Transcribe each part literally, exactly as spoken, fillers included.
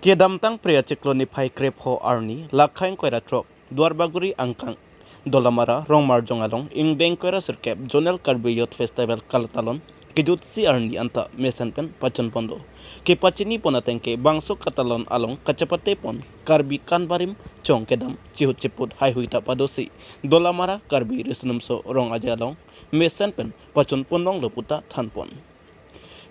Kedamtang Phre achiklo niphai krepho arni, Lakha ingkoi ra throk, Duarbagori angkang Dolamara Rongmarjong along ingdeng ingkoi ra sirkep Zonal Karbi Youth Festival kalatalon kejutsi arni anta mesen pen pachun ponlo. Kepachini pon ateng ke bangso katalon along kachepate pon Karbi kan barim chong kedam chihut chiput haihui ta padosi Dolamara Karbi Riso-Nimso Rong Aje along mesen pen pachun ponlonglo puta than pon.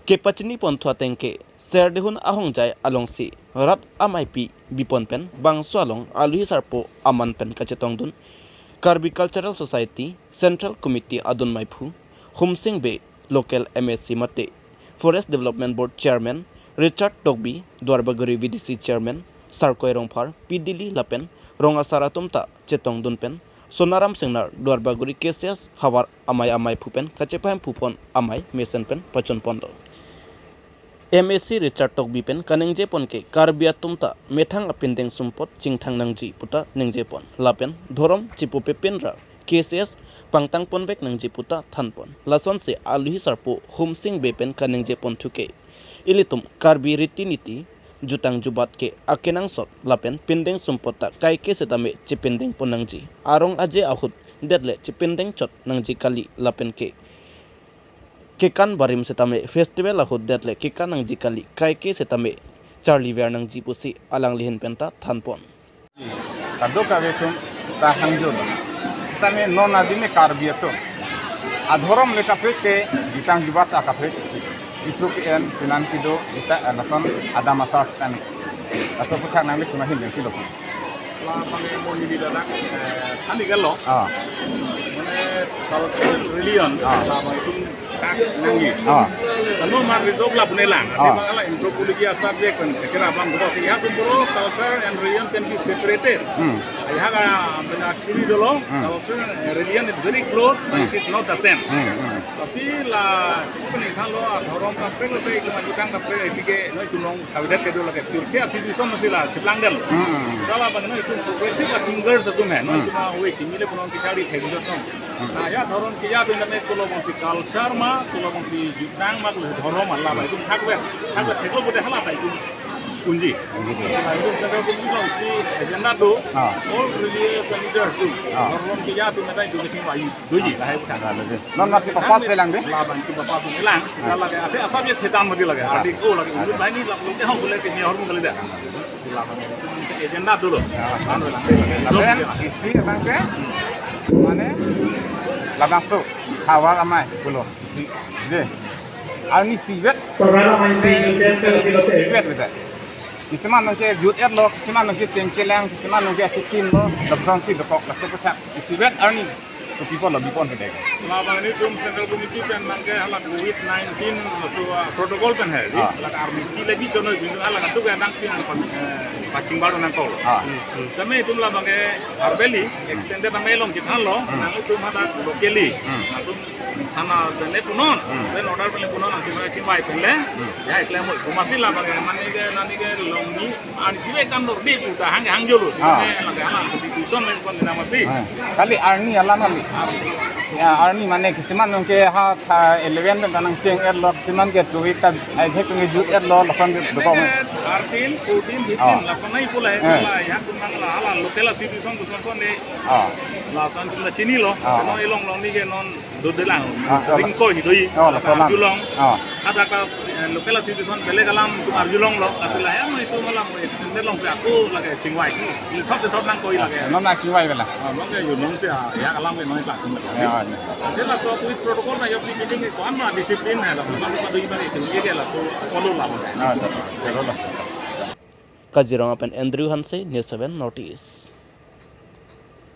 Kepachini ponthu ateng ke Serdihun ahongjai alongsi rat amaipi bipon pen bangso along aluhi sarpo aman pen kachetongdun Karbi Cultural Society Central Committee adun maiphu Humsing Bey, local M A C mate Forest Development Board Chairman Richard Tokbi, Duarbagori V D C Chairman Sarkoi Rongphar, P D L lapen rong asar atum ta chetongdun pen Sonaram Singnar Duarbagori K C S havar amei amaiphu pen kachepahemphu pon amei mesen pen pachun ponlo. M A C Richard Tokbi pen kaningje pon ke Karbi atum ta methang apindeng sumpot chingthang nangji puta ningje pon lapen dhorom chipupe pen ra K C S pangtang ponvek nangji puta than pon. Lasonsi aluhi sarpo Humsing Bey pen kaningje ponthu ke ilitum Karbi riti niti jutang jubat ke akenangsot lapen pindeng sumpot ta kaike setame chepindeng pon nangji. Arong aje ahut detle chepindeng chot nangji kali lapen ke kekan barim setame festival ahut detle kekan nangji kali, kaike setame charli ver nangji pusi alangli ahin pen ta than pon. Kadokave atum ta hangjo lo. Setame non adime Karbi atum adhorom le kaprek se, jutang jubat ta kaprek. Isu ke en, pinan kedo, ita, eh, lason adam asar setame. Laso aphuthak nangli kuna hin dengsi lo. La abang mo neli ladak, eh, than iklo. Ah. Mane culture and religion, ah, la abang itum tak nangji. Ah. Ano mar rizok la punelang. Ah. Abang ala anthropology a subject pen kira abang ko si ya kumpul culture and religion can be separated. Hmm. Ayah ka pen actually dolo, hmm, culture and religion is very close, but, hmm, it is not the same. Hmm, hmm. Lasi la, pen iklo, dhorom kaprek lo te, itum jutang kaprek, ipike, no itum long kavedet kedo lake. Purke a situation masi la cheplang del. Hmm. Dala abang no itum progressive thinkers atum he, no, hmm, itum awe kimi le punon kichari thek jot no. Hmm. Na ya dhorom ke ya pen me ko lo bangsi culture ma, ko lo bangsi jutang ma, ko lo dhorom ma, la ma itum thakvet. Thakvet theklo pute hala ta itum unji. Unji. La itum central committee alongsi agenda do. Ah. All religious leaders do. Ah. Dhorom ke ya pen me ta itum chingvai doji, ah, lahai puthak. Ah, lahai. Non masi papas velang de? La abang itum papas velang. Sila lake, ate asap ye thetan mati lake. Ah. Article lake, ah, indu banghini lak lote hong bule ke ni hormu kali da. Sila abang agenda dolo. Ah. Anu lake. Lapen isi abang ke? Mane labangso havar amei pulo. Isi. De. Arni isivet. Program amei, eh, isi, isivet, betul. Kisiman nonke jut-etlo, kisiman nonke chengchelang, kisiman nonke achikim lo, labangsi dokok, laso aphuthak isivet arni to people lo bipon ke dek. La abang nelitum central committee pen nangke hala covid nineteen laso, ah, protocol pen he, ah, hala army si lagi chono bindu hala tu ke nang pin ang pang, eh, paching baru nangkok. Ah. Tame itum la abang ke arbeli extended amei along chethanlo, hmm, nangtum hala locally. Hmm. Nangtum thana pen le punon, hmm, pen order pen le punon, nangtum chingvai pen le. Hmm. Ya, ikle mo, kumasi la abang ke, mane ke, nani ke, longni, ani sive kan dor di pu ta hang, hangjo lo, si, ah, ne, lake hala, si, si, tuition le son na masi. Ah, kali arni alam kali. Ah. Ya, arni mane kisiman nonke ha, ha, eleven pen ta nangcheng-etlo, kisiman ke two week ta, ai, he, nangke jut-etlo, lason ke dokok. Thirteen, fourteen, fifteen, ah, lason nai pulai, eh, pulai, ya, kunang la, hala, local a situation, situation ne. Ah. Lason itum ta chinilo, ah, no ilong longni ke non dodelang, ah, ringko hidoi, oh, lason arjulong. Ah. Ada ka, eh, local a situation beleg alam itum arjulonglo, asal ya mo itum alam extended alongsi ako lake chingvai. Lithot lithot nangkoi lake. Non nangchingvai bela. Ah, lake yo nonsi, ah, ya alam ke non itum lake. Ya, ya. Jadi laso covid protocol na yoksi meeting ke kuan ma discipline hai, laso nang pa doi bang itum ye ke laso follow la. Ah, sir. Follow la. Kaziranga pen Andrew Hanse, News seven North East.